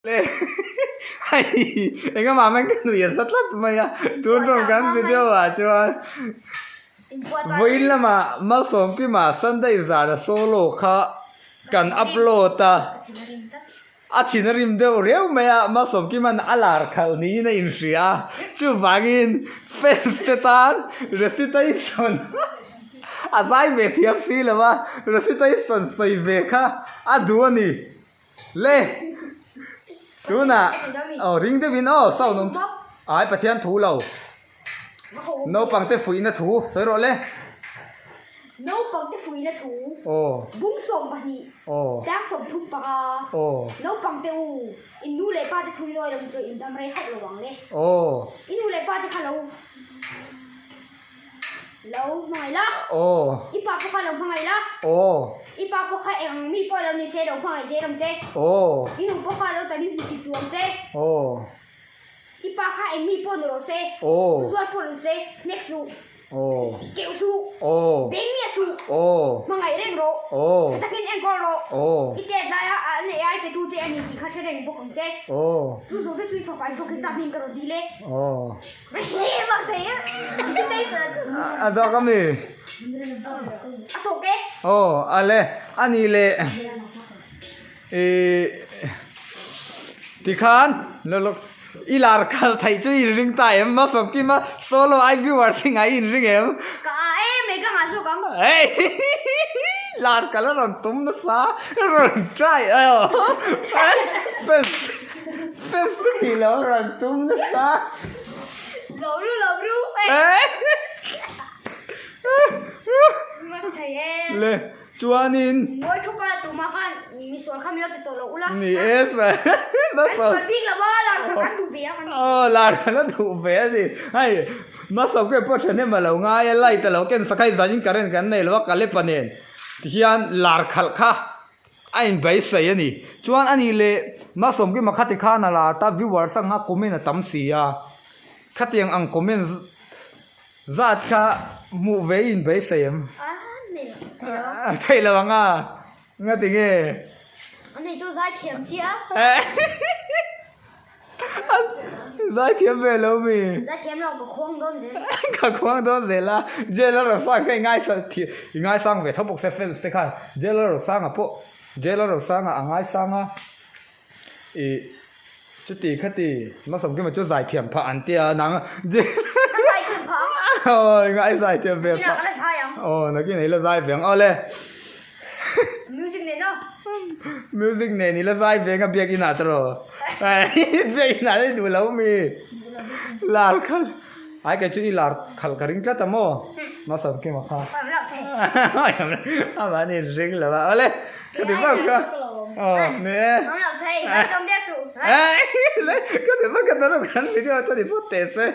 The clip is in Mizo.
Le hei engemaw men ka nuih a za tlat mai a tun rawng kan video ah chuan vawiin lamah Malsawmkima Sunday zana solo kha kan upload a a thin a rim deuh riau mai a Malsawmkima'n a lar khalh niin a inhria a chuvangin fans te tan recitation a zai ve thiam si lo a recitation sawi ve kha a duh a ni. Le! Tunah aw ring deuhin aw sound awm ai Pathian thu lo naupang te fuihna thu sawi rawh le. Naupang te fuihna thu aw bung 12 aw tlang 35 aw naupang te u in nu leh pa te thu in awi lo chu in dam rei hauh lo ang le. Aw I nu leh pa te kha lo Lo hmangaih la. Aw. I pa pawh kha lo hmangaih la. Aw. I pa pawh kha eng mi pawh lo ni se lo hmangaih zel ang che. Aw. I nu pawh kha lo tani hmu ti chu ang che. Aw. I pa kha eng mi pawh ni rawh se. Aw. Zual pawh ni se hnek suh. Aw. Keuh suh. Aw. Beng miah suh. Aw. Hmangaih reng rawh. Aw. Tha takin enkawl rawh. Aw. I tet laia an ei ai petu che a ni tih kha hre reng bawk ang che. Aw. Chu zawh te chu i fapa Isua Krista hming ka rawn dil e. Aw. A A zawk a mi? A tawk e. Aw a le a nih leh ih tikhan lo lo i lar kal theih chu i inring ta em Malsawmkima solo ai viewers hi ngai i inring em? Ka a em mai ka ngah zawk ang. Hei lar kal a rawn tum nasa rawn try aw fans fans te tih lo rawn tum nasa. Lo ru lo ru Le chuanin Ngawi thup a tumah khan misual kha min lo ti tawh lo ula. Ni e sir. Kan sual bik lo a lar kha kan duh ve a kan. Aw lar kha la duh ve a ni. Hei Masawm kei pawh thahnem a lo ngai a light a lo ken sak a hei zanin current kan nei lo a Kalepa nen tihian lar khalh kha a inbeisei a ni. Chuan a nih leh Masawmkima khati khan a lar ta viewers anga comment a tam si a, khatiang ang comment zat kha hmuh ve i inbeisei em? A theih lo ang a, ngati nge? Ani chu zaithiam sia. Zaithiam ve lo mi? Zaithiam lo ka khuang dawn zel. Ka khuang dawn zel a, Jail a Rosang kha i ngaisang thi i ngaisang ve tho bawk se fans te khan Jail a Rosanga pawh Jail a Rosanga a ngaisang a i chuti khati Malsawmkima chu zaithiam phah an tia nang Ka zaithiam phah ang. Aw i ngai zaithiam ve phah. Nakinah ka la zai ang. Aw nakinah i la zai ve ang awle. Music nen aw. Music nen i la zai ve nga biak inah te rawh. Biak inah i duh lo mi. Lar khalh. Ai kei chu i lar khalh ka ring tlat a maw. Malsawmkima kha. Amah ni ring lo a. Awle ka ti vak kha. Aw ni e. Ka ti vak ka ti vak kan video chuan i phawt teh se.